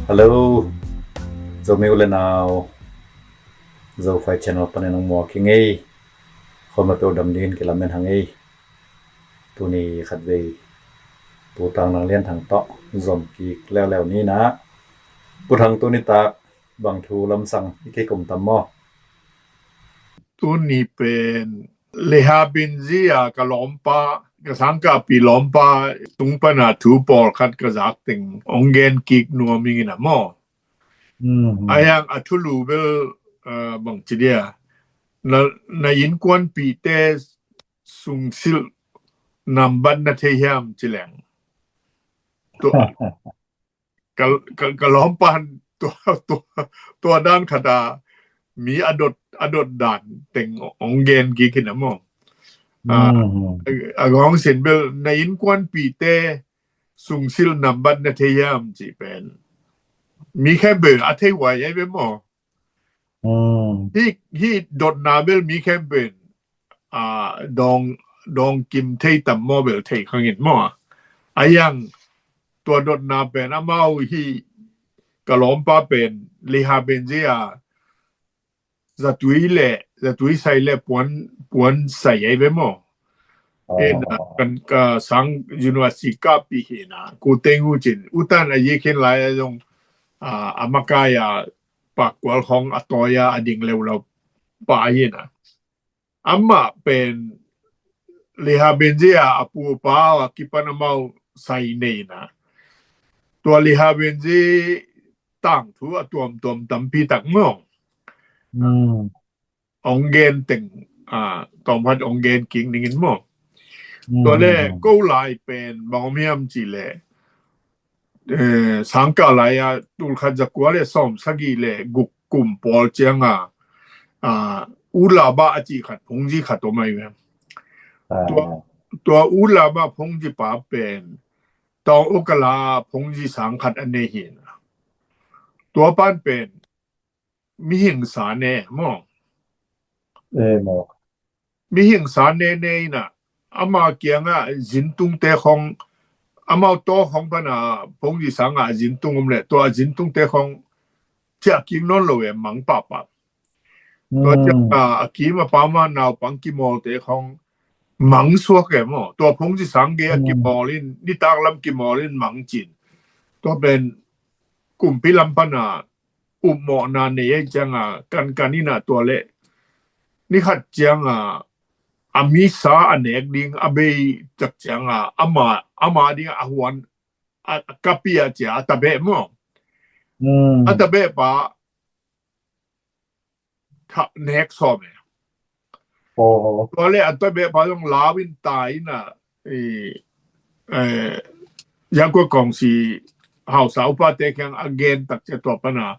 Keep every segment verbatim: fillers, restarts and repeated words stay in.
Hello, Zomi u le nau, Zofai channel panin nang mua ki ngei, khawm a peu dam dingin kilamen hang ei. Tuni khatvei Pu Tang Nang Lian Thang tawh zom kik leuleu ni na. Pu Thang, tuni tak bang thu lamsang i kei kum tam maw? Tuni pen Leha Benzi a ka lawmpa, ka sangkahpi lawmpa tung pana thu pawlkhat ka zak teng ong gen kik nuam ing in a maw. Mm. A yang a thulu bel, uh, bang ci dia, na, na innkuanpihte sungsilh nambat na thei hiam ci leng. Tua, ka, ka, ka lawmpan tua, tua, tua dan khat a mi a dot, a dot dan teng ong gen kik in a maw. Ah, mm. A, a gawng sin bel na innkuanpihte sungsilh nambat na thei hiam ci pen. Mi khempeuh a thei huai ei ve maw. Mm. Hi, hi dotna bel mi khempeuh in, ah, dawng, dawng kim thei tam maw bel thei khang in maw. A yang tua dotna pen amau hi ka lawmpa pen Leha Benzi a zatui le, zatui sai le puan, puan sai ei ve maw. Oh. En, ah, kan ka sang university kahpi hi na, Pu Teng U Cin, u tan a yi khin lai a zong, ah, a makai a pakkual khong a tawi a, a ding leuleu pa hi na. Amah pen Leha Benzi a a pu a pa a kipan amau sai nei na. Tua Leha Benzi tangthu a tuamtuam tampi tak maw. Mm. Ong gen teng, ah, tawm khat ong gen kik ning in maw. Mm. Tua le ko lai pen bang om hiam ci le, eh, sangkah lai a tul khat za kua le sawm sagih le guk kum pawl ciang a, ah, U Laba a ci khat, phungzi khat om ai ve. Ah. Tua, tua U Laba phungzi pa pen Tawng Ukala phungzi sang khat a nei hi na. Tua pan pen mihing sa ne maw. Eh, maw. Mihing sa ne ne in a, ama kiang a zintungte khong, amau taw khong pan a phungzi sang a zintung om le, tua zintungte khong ciah kim nawn lo e, mang pahpah. Tua ciang a, a kim a pam a naupang kimawlte khong mang suak e maw. Tua phungzi sang gei a kimawl in, nitak lam kimawl in mang cin. Tua pen kumpi lam pan a upmawhna nei ei ciang a, kankan in a tua le. Ni khat ciang a, a misa a nek ding a bei tak ciang a, ama, ama ding a huan, a, a kapi a cia a tabeh maw. Mm. A tabeh pa, tha nek sawm e. Oh. Tua le a tabeh pa zong lau in tai in a, i, eh, Yankua Kongsi hausa upate kiang a gen tak cia tua pan a,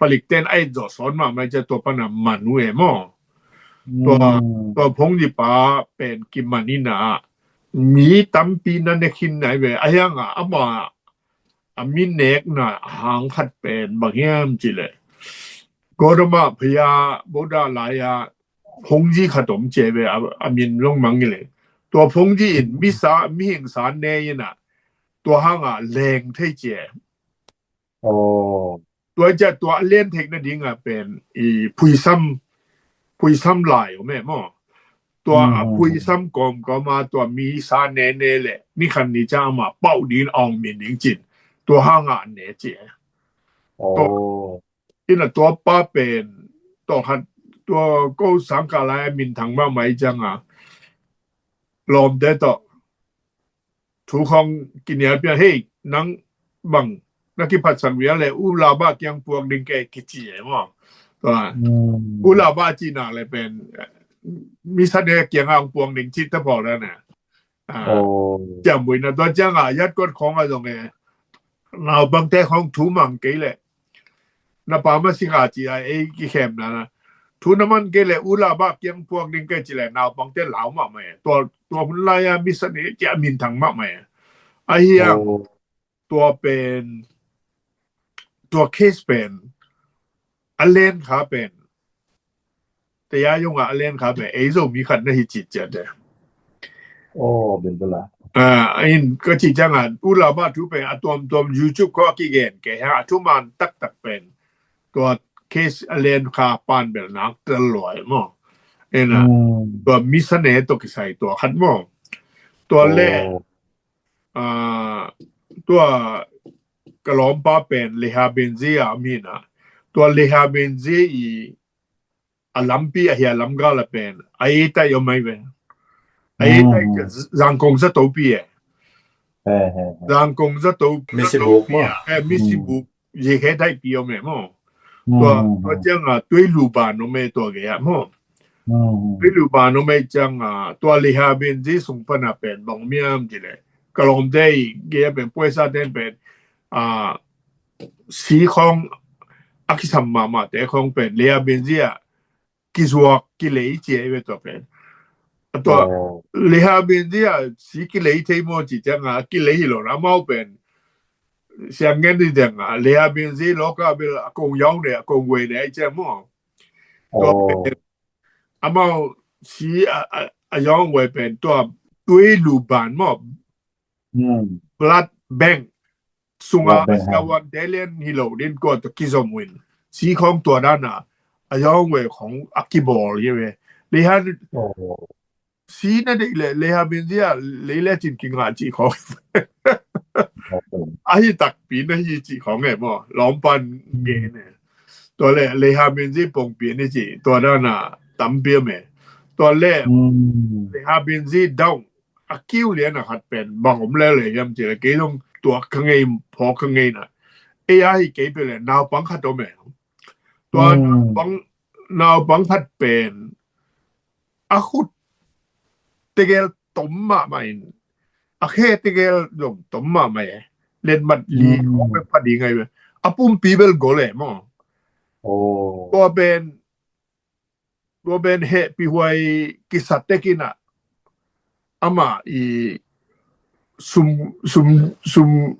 palik ten a et zawh sawn mahmah cia tua pan a man uh e maw. Tua, mm, tua phungzi pa pen kiman in a, mi tampi na ne khin nai ve, a hiang a, ama, a mi nekna hang khat pen bang hiam ci le. Gotama phaya Buddha lai a phungzi khat om ci ve, a, a min long mang i le. Tua phungzi in misa, mihing sa ne in a, tua hang a leng thei ci. Oh. Tua cia tua a len theihna ding a pen i phuisam, phuisam lai om e maw. Tua a phuisam kawmkawm a tua misa ne ne le, ni khat ni ciang ama pauh ding a ong min ding cin. Tua hang a ne ci. Oh. Tua, in a tua pa pen, tua khat, tua ko sangkah lai a minthang mahmah i ciang a, lawmte tawh thu khong kinial pian, hei, nang bang na kiphatsak vial le, U Laba kiang puak ding ke kici e maw. Tua, mm, U Laba ci nak le pen, misa ne kiang a ong puak ding ci ta pawl na. Ah, oh. Ciam buina tua ciang a, yat kot khong a zong e, naupangte khong thu mang kei le. Na pa ma si kha ci a, ei kikhemna na. Thu na man kei le, U Laba kiang puak ding kei ci le, naupangte lau mahmah e. Tua, tua hun lai a misa ne cia minthang mahmah e. A hiang, oh, tua pen, tua case pen, a len kha pen. Te ya yong a len kha pen, ei Zomi khat na hi ci cia te. Aw, bilbil a. Ah, in ka cih ciangah, u lama thu pen a tuamtuam YouTube khawng a kigen kei hang, a thuman taktak pen tua case a len kha pan bel nak tel luai maw. Ena, tua misane tawh kisai tua khat maw. Tua le, ah, tua ka lawmpa pen Leha Benzi a om hi na. Tua Leha Benzi i a lampi ahi a lamgal a pen a ei tai om ai ve. A ei tai ka Zangkong zato pi e. Zangkong zato, misi buk maw. Eh, misi buk. Ye khe tai pi om e maw. Tua, tua ciang a tui lu ban om e tua ge a maw. Tui lu ban om e ciang a tua Leha Benzi sung pan a pen bang miam ci le. Ka lawmte i ge a pen puai sa ten pen a si khawng a kisam mahmah te khawng pen Leha Benzi a kizuak kilei ci ai ve tua pen. A tua Leha Benzi a si kilei thei maw ci ciang a kilei hi lo na amau pen. Siang ngen ni ciang a Leha Benzi lo ka bel a kong yau ne a kong wei ne ai ciang maw. Tua pen amau si a, a, a yau wei pen tua tui lu ban maw. Blood bank sunga a siavuante lian hi lo din kua tawh kizom uh in si khawng tua dan a a yawng ve khawng a kibawl hi ve. Leha si na deih le Leha Benzi a lei le cin kingah cih khawng ahi takpi na hi cih khawng e maw lawmpan gen e. Tua le Leha Benzi pongpi ni cih tua dan a tampi om e. Tua le Leha Benzi daung a kiu lian a khat pen bang om leuleu hiam cih leh kei zong tuak ka ngei, phawk ka ngei na. Ei a hi kei peuh leh naupang khat om e. Tua naupang, naupang khat pen a khut tegel tom mahmah in a khe tegel zong tom mahmah e. Letmat li khawng peuh pha ding ai ve. A pumpi bel gol e maw. Tua pen tua pen hehpih huai kisa tek in ah amah i sum, sum, sum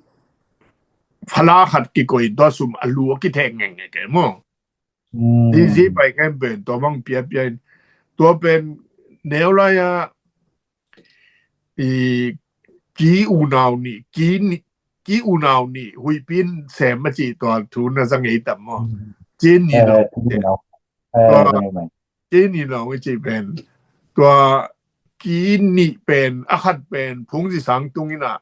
phala khat kikoih in tua sum a lu a kitheng ngengngek e maw. Zizi pai khen pen tua bang piapia in tua pen neu lai-ah i ki unau nih, ki nih, ki unau nih huihpi in sem a cih tua thu na za ngei tam maw. Ki nih nau Tua ki nih nong i cih pen tua ki nih pen a khat pen phungzi sang tung in ah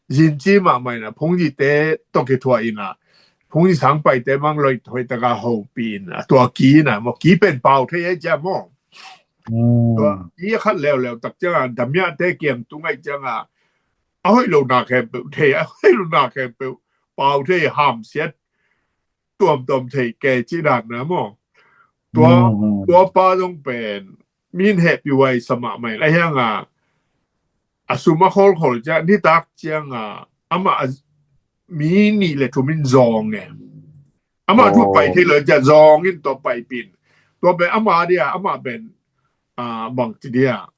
zinci mahmah in ah phungzite tawh kithuah in ah phungzi sang paite mang loih hoih taka hopih in ah tua ki in ah maw ki pen pau thei ai cia maw. Tua ki a khat leuleu tak ciangah damiahte kiang tung ai ciangah a hoih lo na khempeuh thei, a hoih lo na khempeuh pau thei, hamsiat tuamtuam thei kei ci dan na maw. Tua, tua pa zong pen min hehpih huai sa mahmah in a hiang a a sum a kholkhol ciang nitak ciang a amah a mi nih le thum in zawng e. Amah thu pai thei lo ciang zawng in tua paipin tua pen amah dia amah pen a bang ci dia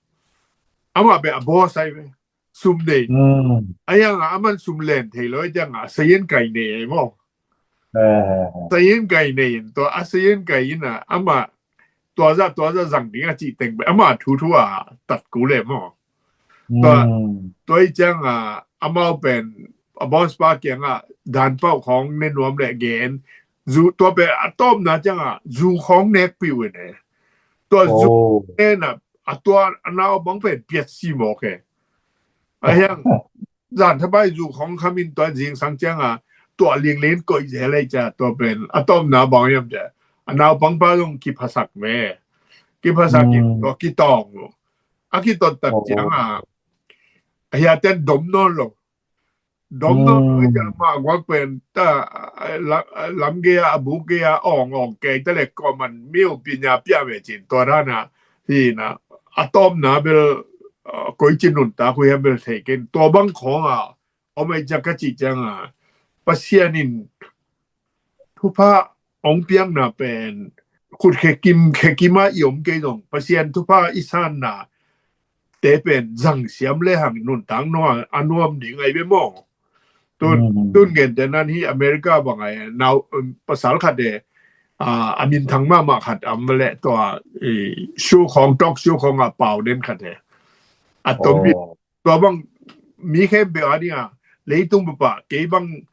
amah pen a baw sai ve. Sum nei. A hiang a aman sum len thei lo ciang a sayin kai nei ei maw. Sayin kai nei in tua a sayin kai in a ama tua za tua za zang ding a cih teng pen ama thu thu a tat ku le maw. Tua tua i ciang a amau pen a boss pa kiang a dan pau khawng ne nuam le gen zu tua pen a tawpna ciang a zu khawng nek piu in e. Tua zu ne na a tua a nau bang pen piat si mawk e. A hiang zan thapai zu khawng kham in tua zingsang ciang a tua lingling koih zel ei cia tua pen a tawpna bang hiam cia a naupang pa zong kiphasak ve. Kiphasak in tua kitawng lo a kitot tat ciang a a hiaten dom nawn lo. Dom nawn lo ei cia mah guak pen ta lam gei a a buk gei a awng awng kei ta le kawman miu pinya pia ve cin tua dan a hi na a tawpna bel koi ci nuntak uh hiam bel thei ken tua bang khawng a om ei cia ka cih ciang a Pasian in thupha hong piakna pen khut khekim khekim a i om kei zong Pasian thupha i sanna te pen zang siam le hang nuntak nuam a nuam ding ai ve maw. Tun tun gen te nan hi America bang ai nau pasal khat e a minthang mahmah khat am le tua show khawng talk show khawng a pau den khat e. A tom hi. Tua bang mi khempeuh a ding a, leitung bupah kei bang,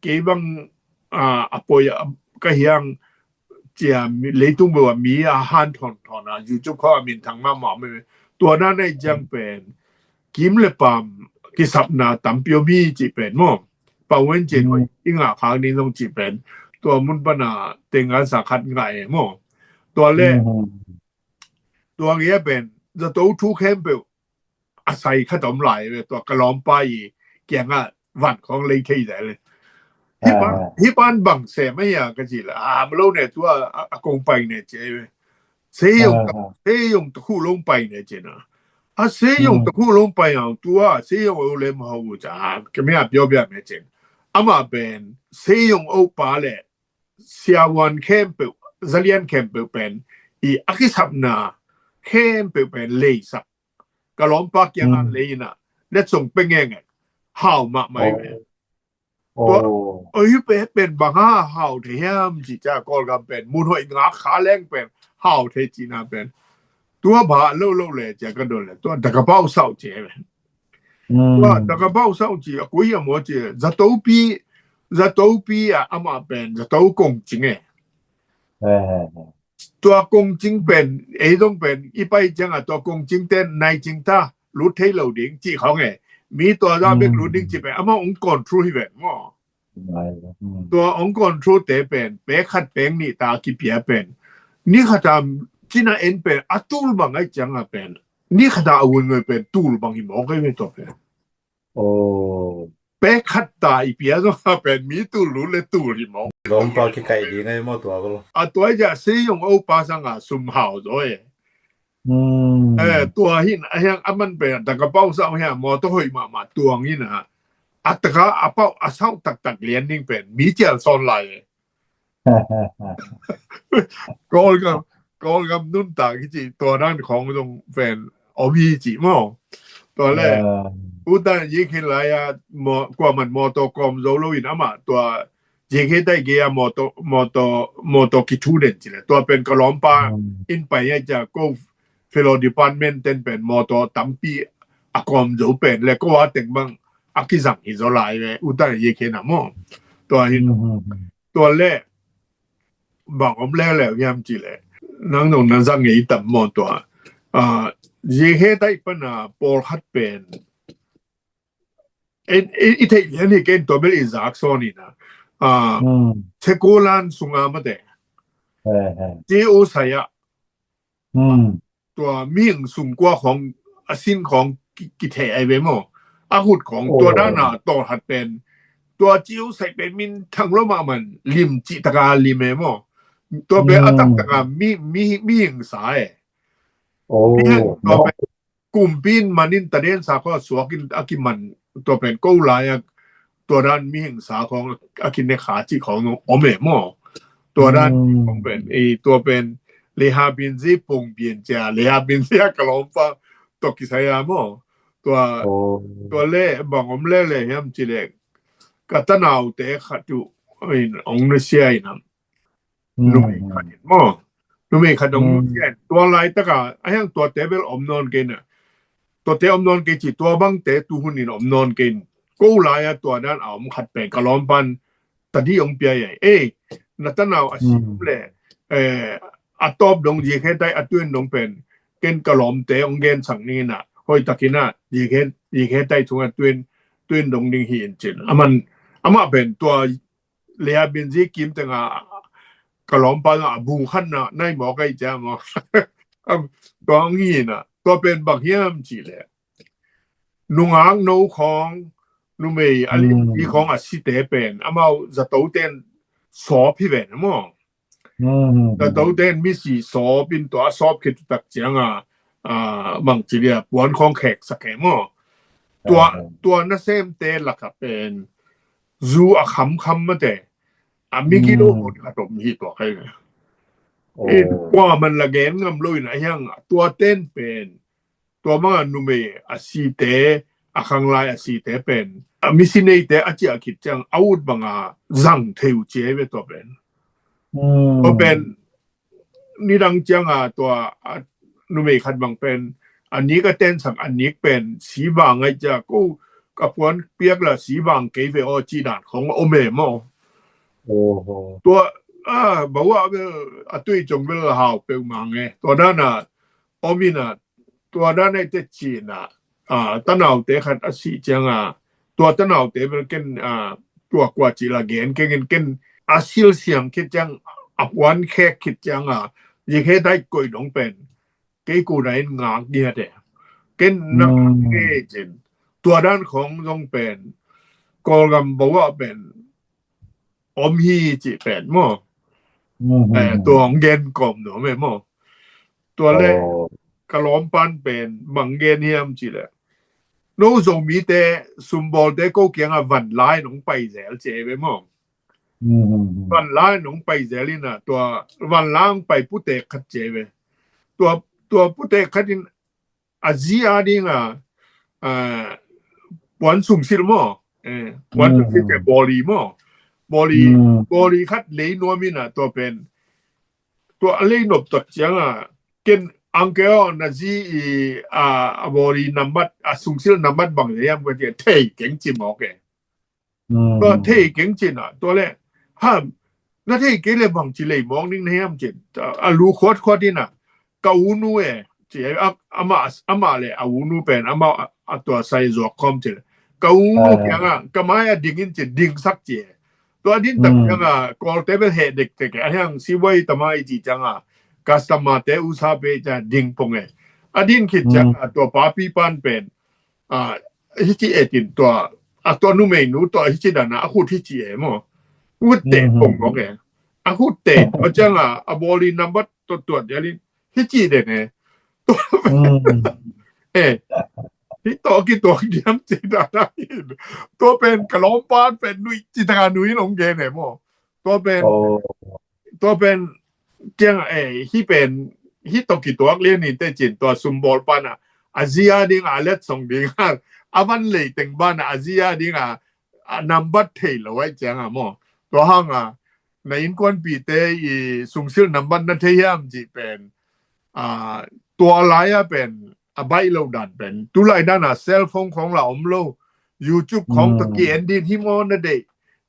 kei bang a, a poi a, ka hiang cia, leitung bupah mi a han thon thon a, YouTube khawng a minthang mahmah mai. Tua na nei ciang pen kim le pam kisapna tampi om hi cih pen maw. Pau wen cin hoih i ngah khak ding zong cih pen tua mun pana teng an sa khat ngah e maw. Tua le tua ngia pen zato thu khempeuh a sai khat om lai ve, tua ka lawmpa i kiangah van khawng lei thei zai le. Hi pan, hi pan bang sem a hia ka ci le, a, ma lo ne tua, a, a kong pai ne ci ai ve. Seiyong, seiyong ta khu long pai ne ci na. A seiyong ta khu long pai ang tua, seiyong o le ma ho u ca, ka mi a pio bia me cin. Ama pen, seiyong o pa le, siavuan khempeuh, zalian khempeuh pen, i a kisapna khempeuh pen leisak. Ka lawmpa kiangah lei ina, le cung pe ngenge, hau mahmah i ve. Tua, oi hi pe pen bang ha hau thei hiam ci ca Kawlgam pen, mun hoih ngak kha leng pen, hau thei cina pen. Tua ba lo lo le cia ka don le, tua da ka pau sau cia pen. Tua da ka pau sau ci, a kui a maw ci, zatopi, zatopi a ama pen, zato kong cing e. Tua kong cing pen, ei dong pen, i pai ciang a tua kong cing ten nai cing ta, lut thei lo ding, ci khawng e. Mi tua za bek lut ding ci pen, ama ong control hi ven maw. Tua ong control te pen, pek khat pek nih ta kipia pen. Ni khat a cina en pen, a tul bang ai ciang a pen. Ni khat a a un ngoi pen, tul bang hi mawk ai ve tua pen. Pek khat ta i pia zong a pen mi tul lu le tul hi mawk. Lawmpa kikaih ding ai maw tua bel. A tua i ja seiyong o pa sang a sum hau zaw e. Eh, tua hin a hiang a man pen a taka pau sau hia mawtaw hoih mahmah tuang in a. A taka a pau a sau taktak lian ding pen mi cial sawn lai e. Kawlgam, Kawlgam nuntak hi ci, tua dan khawng zong pen om hi ci maw. Tua le, utan yi khin lai a, kuaman mawtaw kawm zo lo in amah, tua yi khe tai gei a mawtaw, mawtaw, mawtaw kithu den ci le. Tua pen ka lawmpa in pai a cia ko fellow department ten pen mawtaw tampi a kawm zo pen le ko a teng bang a kizang hi zo lai ve, utan yi khin a maw. Tua hin, tua le, bang om leuleu hiam ci le. Nang nong na zang ngei tam maw tua. Ah, yi he tai pan a pawlkhat pen. En, i, i theih lian hi ken tua bel i zak sawn in a. Ah, Chekolan sunga mate. Ci u sai a. Tua mihing sungkua khawng a sin khawng ki, kitheh ai ve maw. A hut khawng tua dana tawlhat pen. Tua ciu sai pen min thang lo mahmah lim cih taka lim e maw. Tua pen a taktaka mi, mi, mihing sa e. Tua pen kumpi in man in taden sa khawng a suak in a kiman tua pen ko lai a tua dan mihing sa khawng a kine kha cih khawng om e maw. Tua dan khawng pen, i tua pen, leiha bin zi pong bin cia, leiha bin zi a ka lawmpa tua kisai a maw. Tua, tua le, bang om le le hiam ci le, ka tanau te khat tu, in, ong na sia in am. Numei khat in maw. Numei khat ong na sia in, tua lai taka, a hiang tua te bel om nawn kei na. Tua te om nawn kei ci, tua bang te tu hun in om nawn kei in. Ko lai a tua dan a om khat pen, ka lawmpan, tadi ong pia e. Eh, na tanau a si le, eh, a tawp dong yi khe tai a tuin dong pen, ken ka lawmte ong gen sang ning in a. Hoi takin a, yi khe, yi khe tai chung a tuin, tuin dong ding hi in cin. Aman, ama pen tua leiha bin zi kim tenga ka lawmpa a bu khan na, nai mawk ai cia maw. Tua ong hi na, tua pen bang hiam ci le. Nungak no khawng, numei a lim zi khawng a site pen, amau zato ten sawp hi ven maw. Zato ten misi sawp in tua sawp khit tak ciang a, a, bang ci lia, puan khawng khek sak e maw. Tua, tua na sem te laka pen, zu a kham kham mate, a mi kilo hot khat om hi tua kai. In kuaman la gen ngam lo in a hiang, tua ten pen, tua banga numei a site, a khanglai a site pen, a misi neite a ciah khit ciang, a ut banga zang thei uh ci e ve tua pen. Tua pen, nidang cianga tua, a, numei khat bang pen, a nik a ten sak a nik pen si vang ai cia ko ka puan piak la si vang kei ve aw ci dan khong a om e maw. Oho. Tua a bawa bel a tui cong bel a hau peuh mang e. Tua dan a om in a tua dan a i te cin a a tanaute khat a si ciang a tua tanaute bel ken a tua kua ci la gen keng in ken a sil siang khit ciang a puan khek khit ciang a zik he dai koi dong pen kei ku na in ngak ngiat e. Ken na ngak nge cin tua dan khong zong pen Kawlgam bawa pen om hi ci pen maw. Tua hong gen kawm nuam e maw. Tua le ka lawm pan pen bang gen hiam ci le no Zomite sumbawlte ko kiang a van lai nong pai zel ci e ve maw. Van lai nong pai zel in a tua van lai nong pai putek khat ci e ve. Tua tua putek khat in a zi a ding a puan sungsil maw. Puan sungsil te bawli maw. Bawli bawli khat lei nuam in a tua pen tua a lei nop tak ciang a ken angke aw na zi i a bawli nambat a sungsil nambat bang lei am ka tia thei keng ci mawk e. Tua thei keng cin a tua le ha na thei kei le bang ci lei mawk ning na hiam cin a lu khuat khuat in a ka unu e ci a ama ama le a unu pen ama a tua sai zuak khawm ci le ka unu kiang a ka mai a ding in ci ding sak ci e. Tua din tak ciang a Kawlte bel heh dek tek e a hiang siwai tama i ci ciang a customer te usa pe ciang ding pong e. A din khit ciang a tua papi pan pen a hici e tin tua a tua numeinu tua hici dan a a khut hici e maw. Khut te pong pong e a khut te tua ciang a a bawli nambat tua tuat ya lin hici den e. Tua e hi to ki tua diam ci dan a hin tua pen ka lawm pan pen nui ci taka nui long gen e maw. Tua pen tua pen kiang e hi pen hi to ki tuak lian in te cin tua sumbawl pan a a zia ding a let song ding a a van lei teng ban a a zia ding a a nambat thei lo ai ciang a maw. Tua hang a na innkuanpite i sungsil nambat na thei hiam ci pen a tua lai a pen a baih lo dan pen tu lai dan a cellphone khong la om lo YouTube khong to ki en din hi maw na deih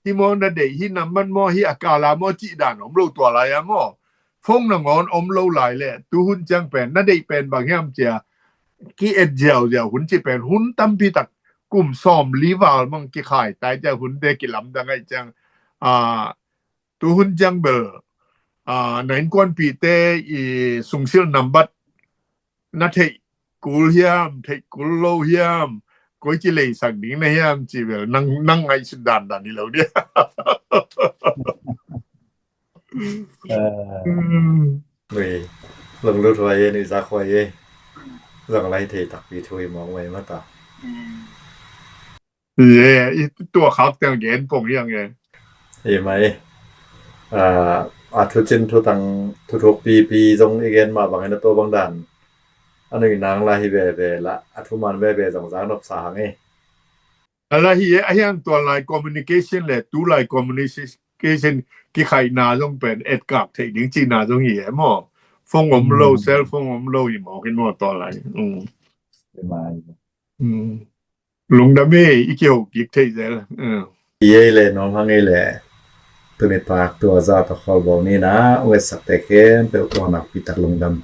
hi maw na deih hi nambat maw hi a kala maw ci dan om lo tua lai a maw. Phone na ngawn om lo lai le tu hun ciang pen na deih pen bang hiam cia ki et ziau ziau hun ci pen hun tampi tak kum sawm li val mang ki khai tai cia hun te ki lamdang ai ciang a tu hun ciang bel a na innkuanpite i sungsil nambat na theih kul hiam theih kul lo hiam koi ci leisak ding na hiam ci bel nang nang ngaihsut dandan hi lo dia. Nui lunglut huai e nui zak huai e. Zang lai thei takpi thu hi mawk mai mata. Ye i tua khak teng gen pong hiang e. Hi mai a thucin thutang thuthuk pipi zong i gen mah bangin a tua bang dan a nui nang la hi veve la a thuman veve zong zak nopsa hang e. A la hi e a hiang tua lai communication le tu lai communication kikhaihna zong pen etkak theih ding cihna zong hi e maw. Phone om lo cellphone om lo hi mawk in maw tua lai. Lungdam hi i kiho kik theih zel. I ei le nuam hang ei le tuni tak tua za ta khol bo ni na ung et sak te khem peuh tua nak pi tak lungdam.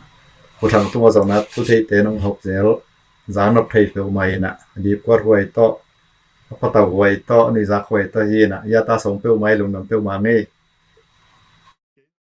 Pu Thang tung a zong nak thu theih te nong hok zel. Za nop thei peuh mai na dip kuat huai tawh a patau huai tawh nui zak huai tawh hi na ya ta song peuh mai lungdam peuh ma ngei.